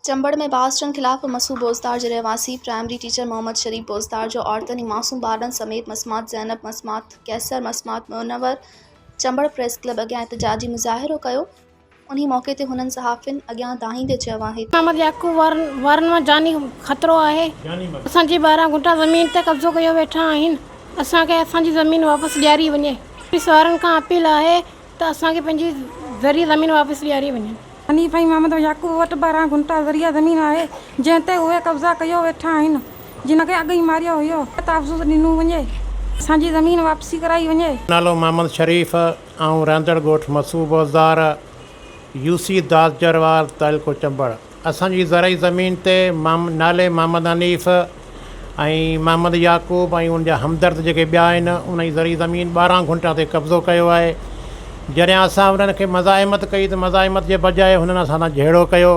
چمبڙ ۾ بااثرن خلاف مسعود بوزدار جي رهواسي پرائمري ٽيچر محمد شريف بوزدار جو عورتن ۽ معصوم ٻارڙن سميت مسمات زينب، مسمات قيصر، مسمات منور چمبڙ پريس ڪلب اڳيان احتجاجي مظاهرو ڪيو، انهي موقعي تي هنن صحافين اڳيان دانهيندي چيو آهي ته. محمد يعقوب وارن وارن مان جاني خطرو آهي اسان جي 12 گهنٽا زمين تي قبضو ڪيو ويٺا آهن اسان کي اسان جي زمين واپس ڏياري وڃي پوليس وارن کان اپيل آهي ته اسان کي پنهنجي زرعي زمين واپس ڏياري وڃي. حنيف ۽ محمد يعقوب وٽ 12 گهنٽا زرعي زمين آهي، جنهن تي اهي قبضا ڪيو ويٺا آهن، جن کي اڳ ئي ماريو هيو. تحفظ ڏنو وڃي، اسان جي زمين واپسي ڪرائي وڃي. نالو محمد شريف، آئون رهندڙ ڳوٺ مسو بوزدار، يو سي داس جروار، تعلقو چمبڙ. اسان جي زرعي زمين تي نالي محمد حنيف ۽ محمد يعقوب ۽ ان جا همدرد جيڪي ٻيا آهن انهي زرعي زمين 12 گهنٽا تي قبضو ڪيو آهي جڏهن اسان انهن کي مزاحمت ڪئي ته مزاحمت جي بجاء هنن اسان سان جهيڙو ڪيو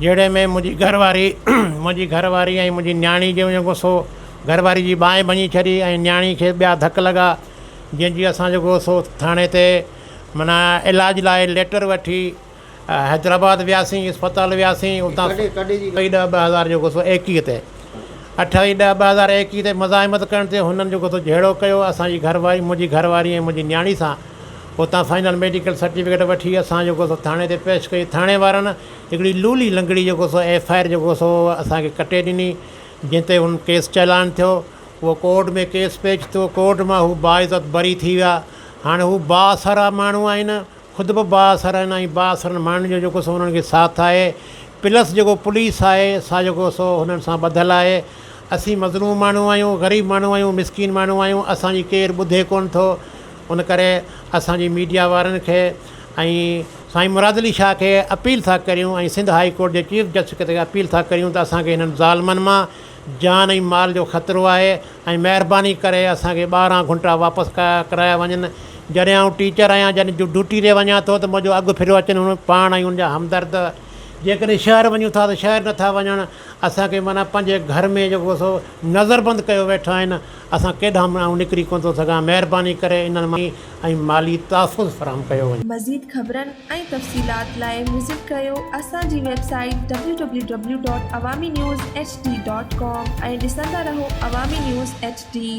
جهيڙي ۾ منهنجي گهر واري منهنجي گهر واري ۽ منهنجي نياڻي جو جيڪو سو گهر واري جي ٻانهن ڀڃي ڇڏي ۽ نياڻي کي ٻيا ڌڪ لڳا جنهن جي اسان جيڪو سو ٿاڻي تي معنيٰ علاج لاء ليٽر وٺي حيدرآباد وياسين، اسپتال وياسين، اتان اٺاويهه ڏهه 2000 جيڪو سو 21 تي اٺاويهه ڏهه 2021 تي مزاحمت ڪرڻ تي هنن جيڪو سو جهيڙو ڪيو اسان جي گهر واري منهنجي گهر واري ۽ منهنجي نياڻي سان اتان فائنل ميڊيڪل سرٽيفڪيٽ وٺي اسان جيڪو سو ٿاڻي تي پيش ڪئي ٿاڻي وارن هڪڙي لولي لنگڙي جيڪو سو ايف I R جيڪو سو اسان کي ڪٽي ڏني جنهن تي هن ڪيس چالان ٿيو اهو ڪورٽ ۾ ڪيس پيش ٿيو ڪورٽ مان هو باعزت بري ٿي ويا هاڻي هو بااثر ماڻهو آهن خود به بااثر آهن ۽ بااثرن ماڻهن جو جيڪو سو انهن کي ساٿ آهي پلس جيڪو پوليس آهي سا جيڪو سو هنن سان ٻڌل آهي اسين مظلوم ماڻهو آهيون غريب ماڻهو آهيون مسڪين ماڻهو آهيون اسان جي ڪير ٻڌي ڪونه ٿو ان ڪري اسان جي ميڊيا وارن کي ۽ سائين مراد علي شاهه کي اپيل ٿا ڪريون ۽ سنڌ هائي ڪورٽ جي چيف جسٽس کي اپيل ٿا ڪريون ته اسان کي هنن ظالمن مان جان ۽ مال جو خطرو آهي ۽ مهرباني ڪري اسان کي 12 گهنٽا واپس ڪرايا وڃن جڏهن آئون ٽيچر آهيان جڏهن ڊيوٽي تي وڃان ٿو ته منهنجو اڳ ڦريو اچن هن پاڻ ۽ ان جا همدرد جيڪڏهن شهر وڃون ٿا ته شهر نٿا وڃڻ اسان کي معنيٰ پنهنجي گهر ۾ جيڪو سو نظربند ڪيو ويٺا آهن اسان ڪيڏانهن به آئون نڪري ڪونه ٿو سگهان مهرباني ڪري انهن مان ۽ مالي تحفظ فراهم ڪيو وڃي. مزيد خبرن ۽ تفصيلات لاء وزٽ ڪريو اسان جي website W W W dot Awami news H D dot com ۽ ڏسندا رهو عوامي نيوز ايڇ ڊي.